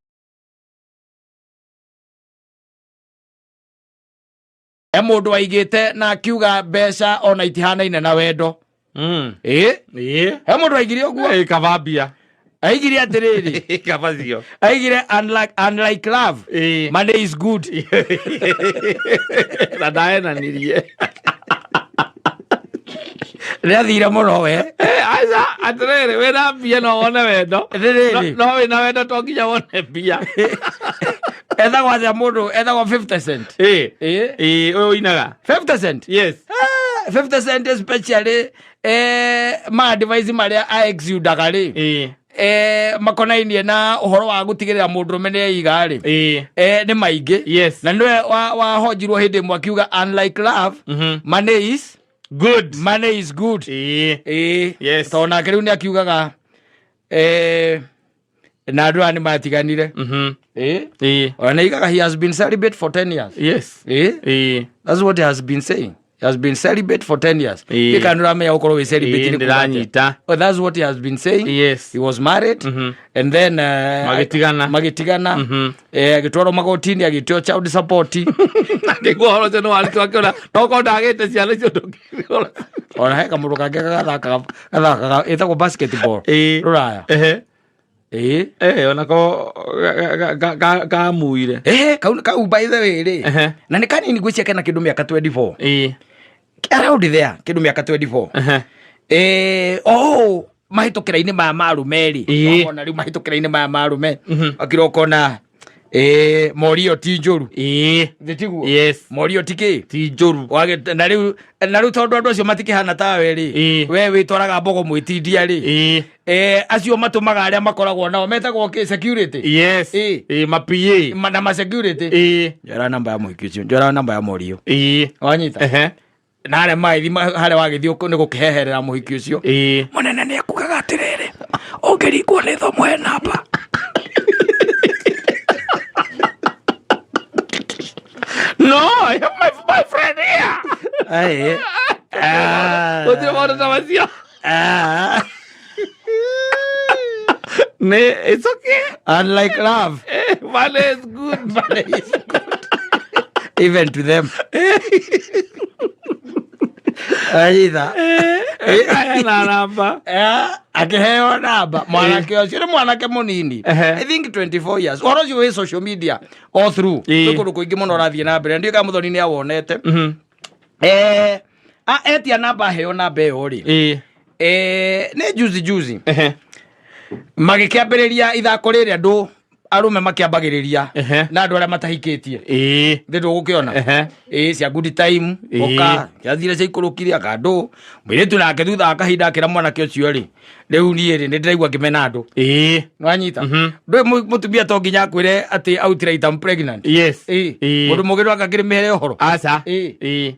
E mũndũ aigĩte na akiuga mbeca ona itihanaine na wendo. Ĩ? He mũndũ aigire ũguo? Kaba mbia. Aigire atĩrĩrĩ. Kaba cio. Aigire unlike love, money is good. Na ndaenanirie. Nĩathire mũno we. Aca, atĩrĩrĩ, wĩna mbia no wone wendo. Atĩrĩrĩ. No wĩna wendo to nginya wone mbia. Ethagwo atĩa mũndũ? Ethagwo 50 Cent. Ũyũ ũinaga. 50 Cent? Yes. 50 Cent especially, ma advice marĩa a exudaga rĩ. Makonainie na ũhoro wa gũtigĩrĩra mũndũrũme nĩ eiga rĩ. Nĩ maingĩ. Yes. Na nĩwe wahonjirwo hĩndĩ ĩmwe akiuga unlike love, money is good. Money is good. Yes. Tondũ nake rĩu nĩ akiugaga, na andũ aya nĩ matiganire. Ona nĩ aigaga he has been celibate for 10 years. Yes. That's what he has been saying. He has been celibate for 10 years. Gĩka nĩ ũramenya gũkorwo wĩ celibate nĩ kuga atĩa? Ndĩranyita. Oh, that's what he has been saying. Yes. He was married. And then, Magĩtigana. magĩtigana. Agĩtwarwo magoti-inĩ, agĩtio child support. Akĩigua ũhoro ũcio nĩ waritũ, akĩona, no korwo ndagĩte ciana icio ndũngĩigua. Ona he kamũndũ kangĩ gathakaga, ĩtagwo basketball. Rũraya. Onako kamuire. Kau by the way rĩ. Na nĩ kanini ngwĩciria kena kĩndũ mĩaka 24. Around there, kĩndũ mĩaka 24. Oh, mahĩtũkĩra-inĩ maya ma arũme rĩ. Wamona rĩu mahĩtũkĩra-inĩ maya ma arũme. Akĩrwo ũkona, morio ti njũru. Thĩ tiguo? Yes. Morio ti kĩ? Ti njũru. Wagĩ, na rĩu, na rĩu tondũ andũ acio matikĩhana tawe rĩ. We wĩtwaraga mbogo mwĩtindia rĩ. Acio matũmaga arĩa makoragwo nao metagwo kĩ? Security. Yes. Ma PA. Na ma security. Njoera namba ya mũhiki ũcio, njoera namba ya morio. Wanyita? Na arĩa magĩthiĩ harĩa wagĩthiĩ nĩ gũkĩheherera mũhiki ũcio. Mũnene nĩ ekugaga atĩrĩrĩ, ũngĩringwo nĩ thomo he namba. No, I have my friend here. Aye. Gũtirĩ maũndũ ta macio. Ne, it's okay. Unlike love. Money is good. Money is good. Even to them. Aitha. Na namba. Akĩheo namba. Mwanake ũcio nĩ mwanake mũnini. I think 24 years. Ũhoro ũcio wĩ social media all through. Kwĩ kũndũ kũingĩ mũno ũrathiĩ na mbere. Ndiũĩ kana Mũthoni nĩ awonete. Etia namba, aheo namba ĩyo rĩ. Nĩ juzi juzi. Magĩkĩambĩrĩria ithako rĩrĩ andũ arũme makĩambagĩrĩria na andũ arĩa matahikĩtie. Thĩ ndũgũkĩona. Cia good time, ũka, ciathire ciaikũrũkire akandũ. Mũirĩtu nake thutha wa kahinda akĩra mwanake ũcio rĩ, rĩu niĩ rĩ, nĩ ndĩraigua ngĩmena andũ. Nĩwanyita? Ndũĩ mũtumia to nginya akwĩre atĩ outright I'm pregnant. Yes. Mũndũ mũgĩ ndwaka akĩrĩ mĩhere ũhoro. Aca. Niĩ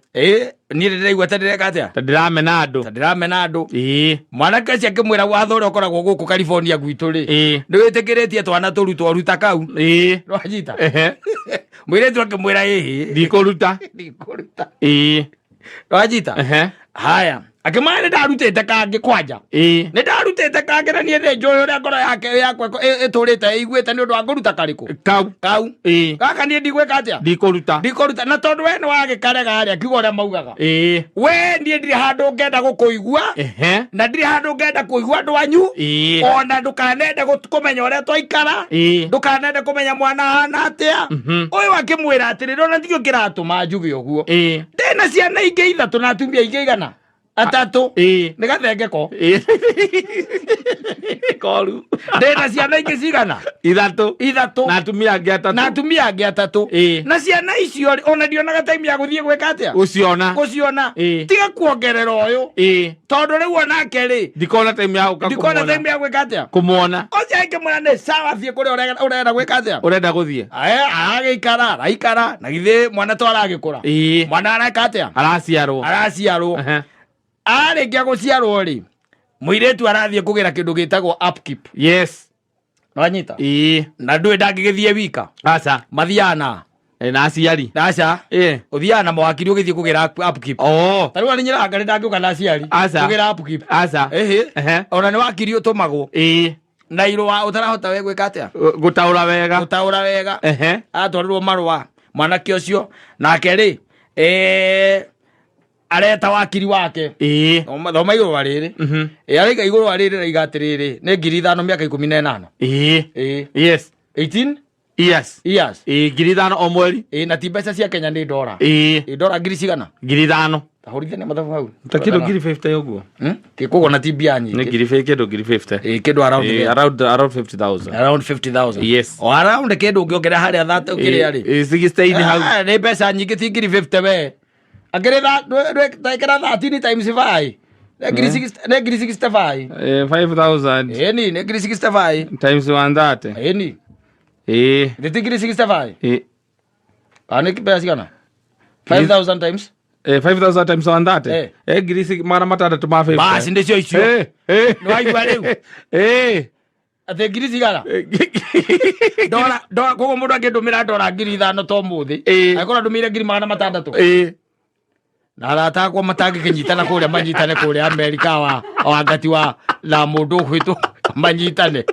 ndĩraigua ta ndĩreka atĩa? Ta ndĩramena andũ. Ta ndĩramena andũ. Mwanake ũcio akĩmwĩra watho ũrĩa ũkoragwo gũkũ California gwitũ rĩ. Nĩ wĩtĩkĩrĩtie twana tũrutwo ruta kau. Nĩwanyita? Mũirĩtu akĩmwĩra ĩhĩ. Ndikũruta. Ndikũruta. Nĩwanyita? Haya. Akĩmwĩra nĩ ndarutĩte kangĩ kwanja. Nĩ ndarutĩte kangĩ na niĩ nĩ njũĩ ũrĩa ngoro yake yakwa ĩtũrĩte ĩiguĩte nĩ ũndũ wa ngũruta karĩkũ? Kau. Kau. Gaka niĩ ndigwĩka atĩa? Ndikũruta. Ndikũruta. Na tondũ we nĩ wagĩkarega rĩ, akiuga ũrĩa maugaga. We niĩ ndirĩ handũ ngenda gũkũigua. Na ndirĩ handũ ngenda kũigua andũ anyu. Ona ndũkanende kũmenya ũrĩa twaikara. Ndũkanende kũmenya mwana ahana atĩa. Ũyũ akĩmwĩra atĩrĩrĩ, ona ndigũ kĩratũma njuge ũguo. Ndĩna ciana ingĩ ithatũ na atumia ingĩ igana. Atatũ. Ĩĩ. Nĩ gathengeko. Ĩĩ. Koru. Ndĩna ciana ingĩ cigana? Ithatũ. Ithatũ. Na atumia angĩ atatũ. Na atumia angĩ atatũ. Ĩĩ. Na ciana icio rĩ, ona ndionaga time ya gũthiĩ gwĩka atĩa? Gũciona. Gũciona. Ĩĩ. Tiga kuongerera ũyũ. Ĩĩ. Tondũ rĩu onake rĩ, Ndikona time ya gũka ndikona kũmuona. time ya gwĩka atĩa? Kũmuona. Ũcio angĩmwĩra nĩ sawa thiĩ kũrĩa ũrenda gwĩka atĩa? Ũrenda gũthiĩ. Ae, aragĩikara, araikara, na githĩ mwana to aragĩkũra. Ĩĩ. Mwana areka atĩa? Araciarwo. Araciarwo. Ehe. Arĩkia gũciarwo rĩ, mũirĩtu arathiĩ kũgĩra kĩndũ gĩtagwo upkeep. Yes. Nĩwanyita? Ĩĩ. Na ndũĩ ndangĩgĩthiĩ wika. Aca. Mathiaga na Na aciari. Aca. Ĩĩ. Ũthiaga na mawakiri ũgĩthiĩ kũgĩra upkeep. Oh. Ta rĩu arĩ nyĩraga nĩ ndangĩũka na aciari. Aca. Kũgĩra upkeep. Aca. Ĩhĩ. Ehe. Ona nĩ wakiri ũtũmagwo. Ĩĩ. Na irũa ũtarahota we gwĩka atĩa? Gũtaũra wega. Gũtaũra wega. Ehe. Atwarirwo marũa mwanake ũcio nake rĩ areta wakiri wake. Ĩĩ. Thoma igũrũ rĩrĩ. Ĩ araiga igũrũ rĩrĩ raiga atĩrĩrĩ nĩ 5,000 mĩaka 18. Ĩĩ. Ĩĩ. Yes. 18 Yes. years. Ĩĩ, 5,000 o mweri. Ĩĩ, na ti mbeca cia Kenya nĩ ndora. Ĩĩ. Ĩ ndora ngiri cigana? 5,000. Tahũrithania mathabu hau. Ta kĩndũ 50,000 ũguo. Ti koguo na ti mbia Nĩ nyingĩ. ngiri kĩndũ 50,000. Ĩ kĩndũ around Ĩĩ, there. around 50,000. Around 50,000. Yes. O around kĩndũ ũngĩongerera harĩa thate ũkĩrĩa rĩ. Ĩĩ, 60 hau. Ah, nĩ mbeca nyingĩ ti 50,000 we. Akĩrĩ tha 13 times 5. Nĩ ngiri 60 nĩ ngiri 65. Ĩĩ, 5,000 Ĩni nĩ ngiri 65. times 130. Ĩni. Ĩĩ. Nĩ ti ngiri 65. Ĩĩ. Kana nĩ mbeca cigana? 5,000 times. 5,000 times 130. Eh. 650,000. Basi nĩcio icio. Eh, eh. Nĩ waigua rĩu? Eh. Atĩ ngiri cigana? Ndora ndora koguo mũndũ angĩndũmĩra ndora 5,000 to mũthĩ. Ĩĩ. Angĩkorwo ndũmĩire 600,000. Ĩĩ. Na arata akwa matangĩkĩnyitana kũrĩa manyitane kũrĩa Amerika wa wangati wa na mũndũ ũgwĩtwo manyitane.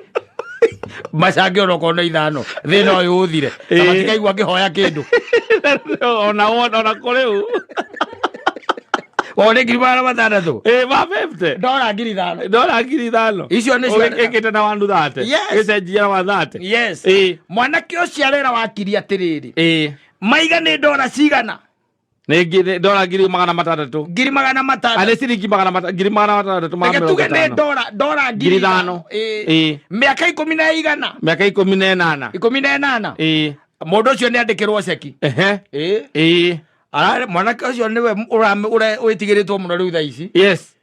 Macange onokorwo nĩ ithano thĩna ũyũ ũthire. Na Ĩĩ. matikaigua ngĩhoya kĩndũ. Ona wona ona kũrĩ ũ. O nĩ 600,000. Ĩĩ, ma 50. Ndora 5,000. Ndora 5,000. Icio nĩcio- Ũgĩkĩte na 130. Yes. Gĩcenjia na 130. Yes. Ĩĩ. Mwanake ũcio arera wakiri atĩrĩrĩ. Ĩĩ. Maiga nĩ ndora cigana? Nĩ ndora 600,000. 600,000. Arĩ ciringi magana 600,000 ma Reke mĩrongo tuge nĩ ĩtano. ndora ndora 5,000. Ĩĩ. Ĩĩ. Mĩaka ikũmi na igana. Mĩaka 18. 18. Ĩĩ. Mũndũ ũcio nĩ andĩkĩrwo ceki. Ehe. Ĩĩ. Ĩĩ. Mwanake ũcio nĩwe wĩtigĩrĩtwo mũno rĩu thaa ici. Yes.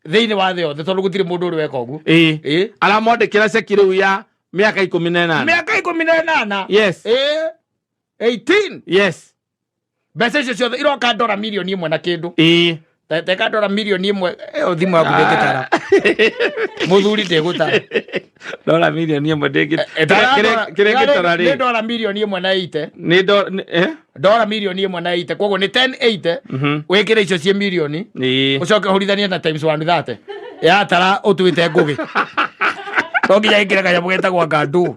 Thĩinĩ wa thĩ yothe tondũ gũtirĩ mũndũ ũrĩ weka ũguo. Ĩĩ. Ĩĩ. Aramwandĩkĩra ceki rĩu ya mĩaka 18. Mĩaka 18. Yes. Ĩĩ. 18. Yes. Mbeca icio ciothe iroka ndora 1 million na kĩndũ. Ĩĩ. Teka ndora 1 million ĩyo thimũ yaku ndĩngĩtara. Mũthuri ndĩgũtara. Ndora 1 million ndĩngĩ. Kĩrĩa ĩngĩtara Nĩ rĩ. ndora 1.8 million. Nĩ ndora eh? Ndora 1.8 million koguo nĩ 1080. Wĩkĩre icio ciĩ mirioni. Ĩĩ. Ũcoke ũhũrithanie na times 130. Yatara ũtuĩte ngũgĩ. No nginya ĩkĩre kanyamũ getagwo ngandũ.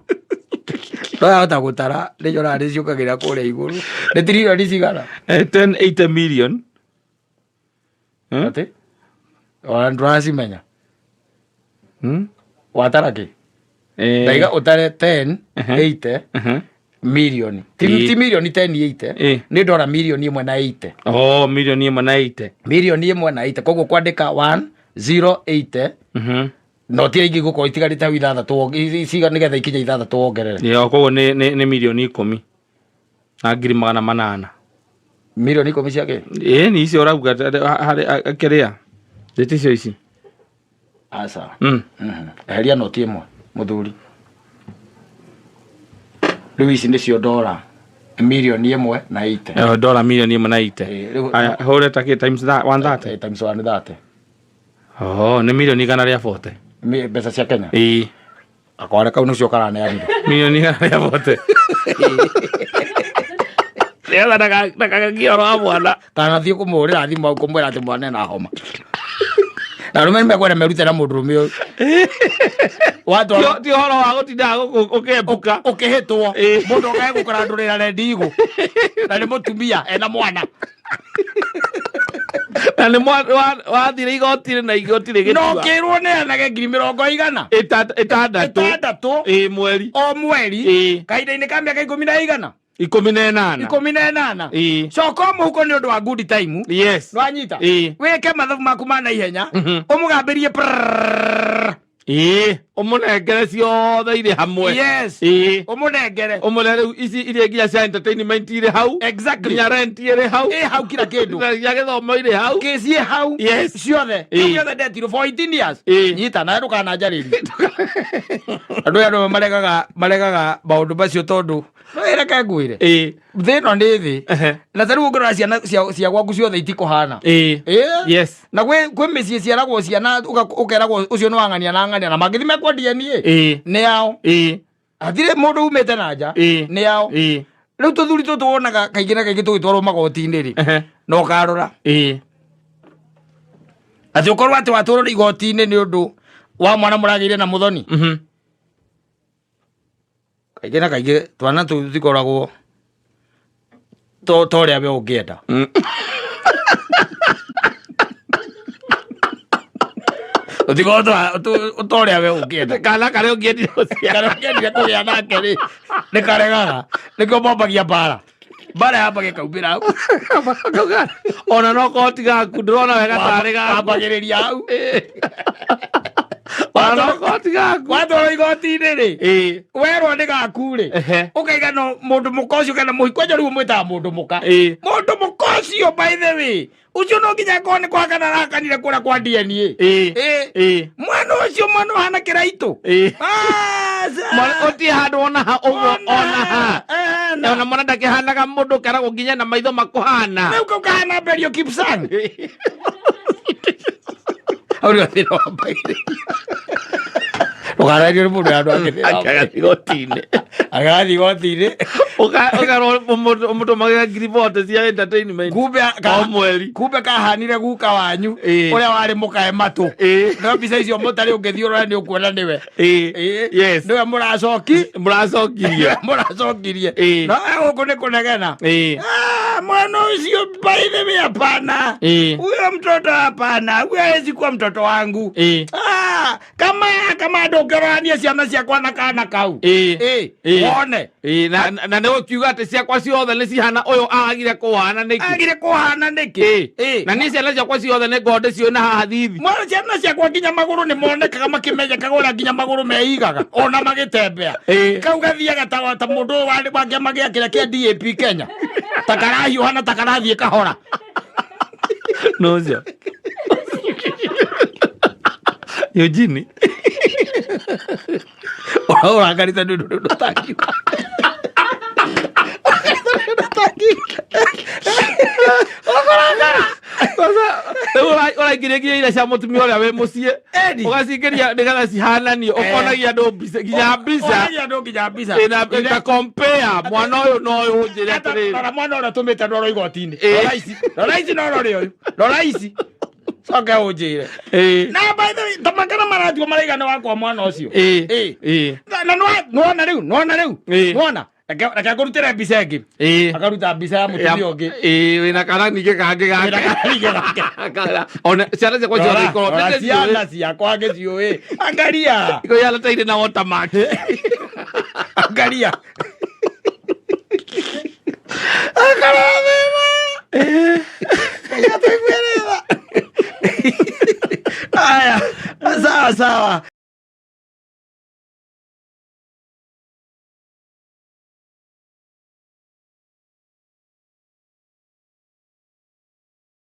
No yahota gũtara nĩ nyonaga nĩ ciũkagĩra kũrĩa igũrũ. Nĩ tiririoni cigana? 1080 million. Atĩ? Ona ndũracimenya. Watara kĩ? Ndaiga ũtare 10 80 milioni. Ti milioni 10 80. Nĩ ndora 1.8 million. Oh, 1.8 million. 1.8 million. Koguo kwandĩka 1 0 8. Noti ingĩ igũkorwo itigarĩte hau ithathatũ nĩgetha ikinye ithathatũ wongerere. Ĩyo koguo nĩ 18,800,000. 10 million cia kĩ? Ĩĩ ni icio ũrauga harĩ kĩrĩa. Nĩ icio ici. Aca. Eheria noti ĩmwe mũthuri. Rĩu ici nĩcio ndora 1.8 million. Ĩyo ndora 1.8 million. Ĩĩ, rĩu- Aya, hũre ta kĩ times that 130. Times 130. Oh, nĩ 140 million. Mbeca cia Kenya. Ĩĩ. Akware kau nĩcio karaneanire. 140 million. Nĩgetha ndakagakie ũhoro wa mwana. Kana thiĩ kũmũhũrĩra thimũ kũmwĩra atĩ mwana ena homa. Na arũme nĩmekwenda merute na mũndũrũme ũyũ. Watwara Ti ũhoro wa gũtinda ũkĩembuka. Ũkĩhĩtwo. Ĩĩ. Mũndũ okae gũkũrandũrĩra rendi igũ. Na nĩ mũtumia ena mwana. Na nĩ wathire igoti-inĩ na igoti Na rĩgĩtua. ũkĩrwo neanage ngiri mĩrongo igana. Ĩtandatũ. Ĩtandatũ. Ĩĩ mweri. O mweri. Ĩĩ. Kahinda-inĩ ka mĩaka ikũmi na igana. 18. 18. Ĩĩ. Coka mũhuko nĩ ũndũ wa good time. Yes. Nwanyita? Ĩĩ. Wĩke mathabu maku ma naihenya, ũmũgambĩrie prrrr. Ĩĩ, ũmũnengere ciothe irĩ hamwe. Yes. Ĩĩ. Ũmũnengere. Ũmũre rĩu ici iria nginya cia entertainment irĩ hau. Exactly. Nginya rent ĩrĩ hau. Ĩ hau, kila kĩndũ. Na nginya gĩthomo irĩ hau. Kĩciĩ hau. Yes. Ciothe. Ĩĩ. Kĩu gĩothe ndetirwo for 18 years. Ĩĩ. Nyita nawe, ndũkananjarĩrie. Andũ aya andũ maregaga maũndũ macio tondũ no ĩreke ngwĩre, Ĩĩ. thĩ ĩno nĩ thĩ. Na ta rĩu ũngĩrora ciana cia gwaku ciothe itikũhana. Ĩĩ. Ĩĩ. Yes. Na kwĩ mĩciĩ ciaragwo ciana ũkeragwo ũcio nĩ wang'ania na ng'ania na mangĩthi mekwo DNA nĩ ao. Hatirĩ mũndũ umĩte na nja. Nĩ ao. Rĩu tũthuri tũtũ wonaga kaingĩ na kaingĩ tũgĩtwarwo magoti-inĩ rĩ, na ũkarora atĩ ũkorwo atĩ watwarwo igoti-inĩ nĩ ũndũ wa mwana mũragĩire na mũthoni, kaingĩ na kaingĩ twana tũu tũtikoragwo to ũrĩa we ũngĩenda. Tũtikoragwo to ũrĩa we ũngĩenda. Kana karĩa ũngĩendire gũciara. Karĩa ũngĩendire kũgĩa nake rĩ, nĩ karegaga. Nĩkĩo mambagia mbara, mbara yambagia kaumĩra hau. Ona no korwo ti gaku, ndĩrona wega tarĩ gaku. Wambagĩrĩria hau. Ona no korwo ti gaku. Watwarwo igoti-inĩ rĩ, werwo nĩ gaku rĩ, ũkaiga no mũndũ mũka ũcio kana mũhi kwanja rĩu mwĩtaga mũndũ mũka. Mũndũ mũka ũcio, by the way, ũcio no nginya akorwo nĩ kwakana arakanire kũrĩa kwa DNA. Ĩĩ. Mwana ũcio, mwana ũhana kĩraitũ. Mwana ũtirĩ handũ ona ha ũguo ona ha. Ona mwana ndakĩhanaga mũndũ keragwo nginya na maitho makũhana. Rĩu kau kahana Belio Kipsang. Hau nĩho thĩna wambagĩrĩria. Ndũkarario nĩ mũndũ andũ ake. Akagathiĩ igoti-inĩ. Agathiĩ igoti-inĩ. Ũkarwo ũmũtũmagĩra 40,000 cia entertainment kumbe o mweri. Kumbe kahanire guka wanyu ũrĩa warĩ mũkae matũ. No mbica icio mũtarĩ ũngĩthiĩ ũrore nĩ ũkuona nĩwe. Yes. Nĩwe mũracoki. Mũracokirie. Mũracokirie. No gũkũ nĩ kũnegena. Ah, mwana ũcio, by the way, hapana. Huyo mtoto hapana, huyo hawezi kuwa mtoto wangu. Ah, kama ndũngĩrorania ciana ciakwa na kana kau. Wone. Ĩĩ, na nĩ ũkiuga atĩ ciakwa ciothe nĩ cihana, ũyũ agire kũhana nĩkĩ? Agire kũhana nĩkĩ? Na niĩ ciana ciakwa ciothe nĩ ngorwo ndĩciũĩ na haha thithi. Mwana, ciana ciakwa nginya magũrũ nĩ monekaga makĩmenyekaga ũrĩa nginya magũrũ meigaga ona magĩtembea. Kau gathiaga ta mũndũ ũyũ wa kĩama gĩa kĩrĩa kĩa DAP Kenya, ta karahiũha na ta karathiĩ kahora. No ũcio Eugene. Ũrakarĩte nĩ ũndũ ndũtangiuga. Rĩu ũraingĩria nginya iria cia mũtumia ũrĩa wĩ mũciĩ. Eni. Ũgacingĩria nĩgetha cihananio, ũkonagia andũ mbica, nginya mbica. Onagia andũ nginya mbica. Ĩna ta compare mwana ũyũ na ũyũ, ũnjĩre atĩrĩrĩ. Rora mwana ũrĩa tũmĩte ndwarwo igoti-inĩ. Rora ici, rora ici, no rore ũyũ, rora ici, coke ũnjĩre. Na by the way, ta makana maratigwo maraiga nĩ wakwa mwana ũcio. Na nĩwona rĩu, nĩwona rĩu, nĩwona, reke ngũrutĩre mbica ĩngĩ. Akaruta mbica ya mũtumia ũngĩ. Ĩĩ, wĩna kana ningĩ kangĩ Wĩna gake. kana ningĩ gake. Ona ciana ciakwa ciothe Rora, ikorwo rora ciana ciakwa ngĩciũĩ, angaria. Ikorwo ihana ta irĩ na watermark. Angaria. Akarathima. Ngai atũiguĩre tha. Aya, sawa sawa.